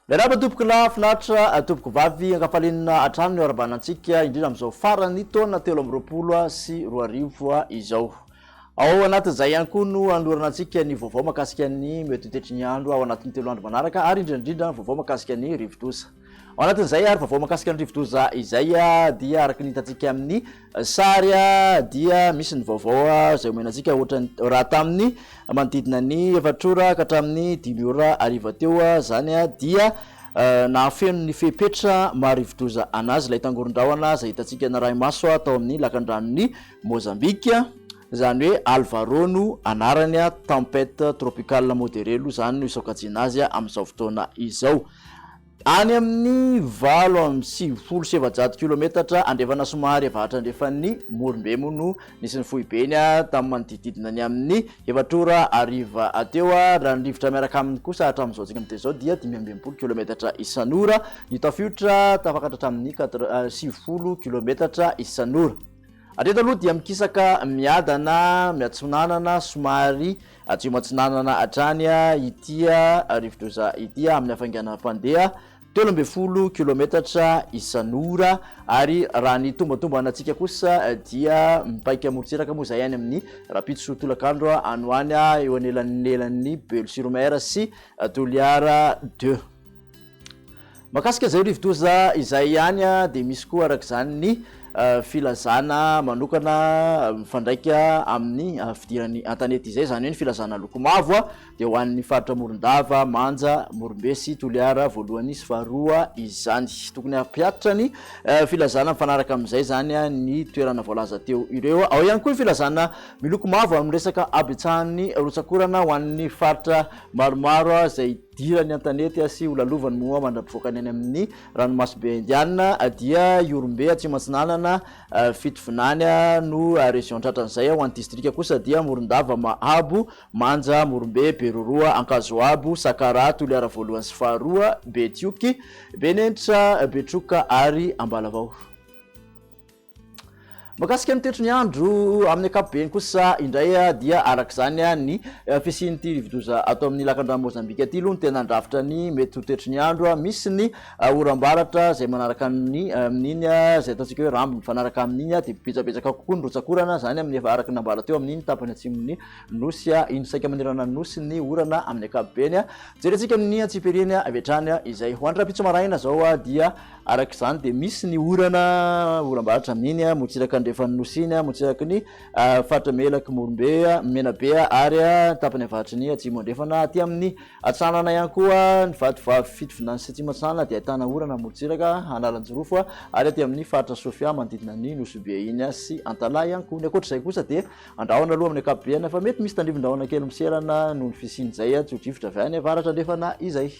Miarahaba tompoko lahy finaritra tompoko vavy ankafalinina hatrany no iarahabana antsika indrindra amin'izao faran'ny taona 2023 izao. Ao anatin'izay ihany koa no anolorana antsika ny vaovao mahakasika ny mety ho toetry ny andro ao anatin'ny 3 andro manaraka ary indrindra indrindra ny vaovao mahakasika ny rivodoza. Ao anatin'izay ary vaovao mahakasika ny rivodoza izay dia araka ny hitantsika amin'ny sary dia misy ny vaovao izay omena antsika ohatran'ny raha tamin'ny manodidina ny 4 ora ka hatramin'ny 5 ora hariva teo izany dia nahafeno ny fepetra maha rivodoza anazy ilay tangoron-drahona izay hitantsika narahi-maso tao amin'ny lakandranon'i Mozambique, izany hoe Alvaro no anarany, tempête tropicale modérée aloha izany no isokajiana azy amin'izao fotoana izao. Any amin'ny 498 kilometatra andrefana somary avaratra andrefan'ny Morombe moa no nisy ny foibeny tamin'ny manodidididina ny amin'ny 4 ora hariva teo. Raha ny rivotra miaraka aminy kosa hatramin'izao antsika miteny izao dia 65 kilometatra isan'ora ny tafiotra, tafakatra hatramin'ny 90 kilometatra isan'ora. Hatreto aloha dia mikisaka miadana miatsinanana somary atsimo atsinanana hatrany ity rivodoza ity amin'ny hafainganam-pandeha 13 kilometatra isan'ora ary raha ny tombatombana antsika kosa dia mipaika morontsiraka moa izay any amin'ny rahampitso tolakandro any ho any eo anelanelan'ny Belo sur Mer sy Toliara deux. Mahakasika izay rivodoza izay ihany dia misy koa araka izany ny filazana manokana mifandraika amin'ny fidirany an-tanety izay, izany hoe ny filazana loko mavo dia ho an'ny faritra Morondava, Manja, Morombe sy Toliara voalohany sy faharoa izany. Tokony hampihatra ny filazana mifanaraka amin'izay izany ny toerana voalaza teo ireo. Ao ihany koa ny filazana miloko mavo amin'ny resaka habetsahan'ny rotsak'orana ho an'ny faritra maromaro izay Hidirany an-tanety sy ho lalovany moa mandra-pivoakany any amin'ny Ranomasimbe Indiana dia Ihorombe Atsimo Atsinanana, Fitovinany no région tratran'izay, ho an'ny distrika kosa dia Morondava, Mahabo, Manja, Morombe, Beroroha, Ankazoabo, Sakaraha, Toliara voalohany sy faharoa, Betioky, Benenitra, Betroka ary Ambalavao. Mahakasika ny toetry ny andro amin'ny ankapobeny kosa indray dia araka izany ny fisian'ity rivodoza ato amin'ny lakandrano Mozambika ity aloha no tena handrafitra ny mety ho toetry ny andro. Misy ny oram-baratra izay manaraka ny amin'iny izay ataontsika hoe rambo mifanaraka amin'iny dia betsabetsaka kokoa ny rotsak'orana izany amin'ny efa araka ny nambara teo amin'iny tapany atsimon'ny nosy iny. Saika manerana ny nosy ny orana amin'ny ankapobeny. Jerentsika amin'ny antsipiriany avy hatrany izay ho an'ny rahampitso maraina izao dia Araka izany dia misy ny orana, oram-baratra amin'iny morontsiraka andrefan'ny Nosy iny, morontsiraky ny faritra Melaky, Morombe, Menabe ary tapany avaratry ny Atsimo Andrefana. Aty amin'ny atsinanana ihany koa ny Vatovavy Fitovinany sy Atsimo Atsinanana dia ahitana orana morontsiraka Analanjirofo ary aty amin'ny faritra Sofia manodidina ny Nosy Be iny sy Antalaha ihany koa. Ny ankoatr'izay kosa dia andrahona aloha amin'ny ankapobeny fa mety misy tandrifin-drahona kely miserana noho ny fisian'izay tso-drivotra avy any avaratra andrefana izay.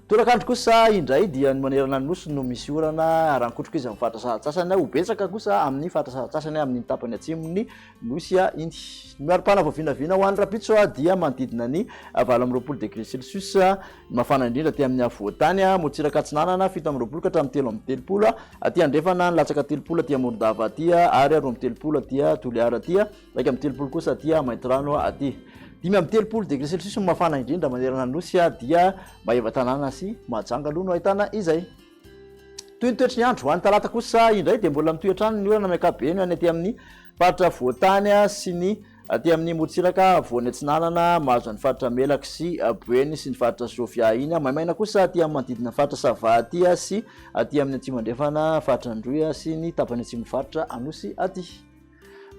Tolakandro kosa indray dia ny manerana ny Nosy no misy orana ary ankotroka izy amin'ny faritra sasantsasany, ho betsaka kosa amin'ny faritra sasantsasany amin'iny tapany atsimon'ny Nosy iny. Ny maripana vao vinavina ho an'ny rahampitso dia manodidina ny 28 degré celsius, ny mafana indrindra aty amin'ny afovoan-tany, morontsiraka atsinanana 27 ka hatramin'ny 33, aty andrefana ny latsaka 30 aty Morondava aty ary 32 aty Toliara aty. 31 kosa aty Maintirano aty. 35 degré celsius no mafana indrindra manerana ny Nosy dia Maevatanàna sy Mahajanga aloha no ahitana izay. Toy ny toetry ny andro, any Talata kosa indray dia mbola mitohy hatrany ny orana amin'ny ankapobeny any aty amin'ny faritra afovoan-tany sy ny aty amin'ny morontsiraka afovoany atsinanana mahazo an'ny faritra Melaky sy Boeny sy ny faritra Sofia iny. Maimaina kosa aty amin'ny manodidina ny faritra Sava aty sy aty amin'ny atsimo andrefana faritra Androy sy ny tapany atsimo faritra Anosy aty.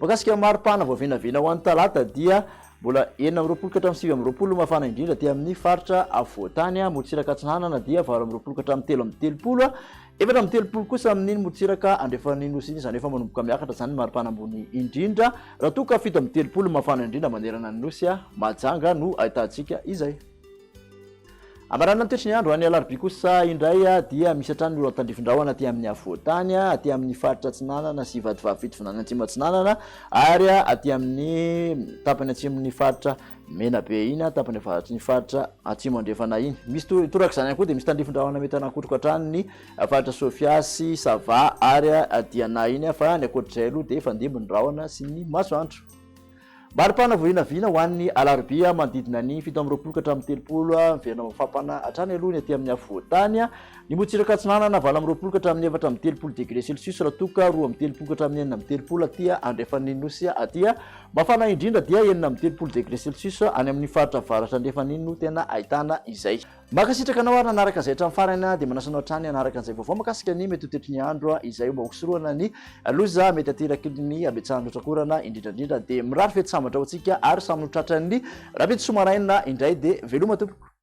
Mahakasika ny maripana vao vinavina ho an'ny talata dia mbola 26 ka hatramin'ny 29 no mafana indrindra aty amin'ny faritra afovoan-tany, morontsiraka atsinanana dia 28 ka hatramin'ny 33, 34 kosa amin'iny morontsiraka andrefan'ny nosy iny, izany hoe efa manomboka miakatra izany ny maripana ambony indrindra, raha toa ka 37 no mafana indrindra manerana ny nosy, Mahajanga no ahitantsika izay. Hamarana ny toetry ny andro any Alarobia kosa indray dia misy hatrany ny oran-tandrifin-drahona aty amin'ny afovoan-tany, aty amin'ny faritra atsinanana sy Vatovavy Fitovinany Atsimo Atsinanana ary aty amin'ny tapany atsimon'ny faritra Menabe iny, tapany avaratry ny faritra Atsimo Andrefana iny. Misy torak'izany ihany koa dia misy tandrifin-drahona mety hanakotroko hatrany ny faritra Sofia sy Sava ary Diana iny fa ny ankoatr'izay aloha dia hifandimby ny rahona sy ny masoandro. Maripana vohinavina ho an'ny alarobia manodidina ny 27 ka hatramin'ny 30, miverina mafampana hatrany aloha ny aty amin'ny afovoan-tany. Ny morontsiraka atsinanana 28 ka hatramin'ny 34 degré celsius raha toa ka 32 ka hatramin'ny 36 aty andrefan'ny nosy aty. Mafana indrindra dia 36 degré celsius any amin'ny faritra avaratra andrefana iny no tena ahitana izay. Mankasitraka anao ary nanaraka izay hatramin'ny farany dia manasa anao hatrany hanaraka an'izay vaovao makasika ny mety ho toetry ny andro izay mba ho fisorohana ny loza mety ateraky ny habetsahan'ny rotsakorana indrindra indrindra dia mirary fety sambatra ho antsika ary samy ho tratran'ny rahampitso maraina indray dia veloma tompoko.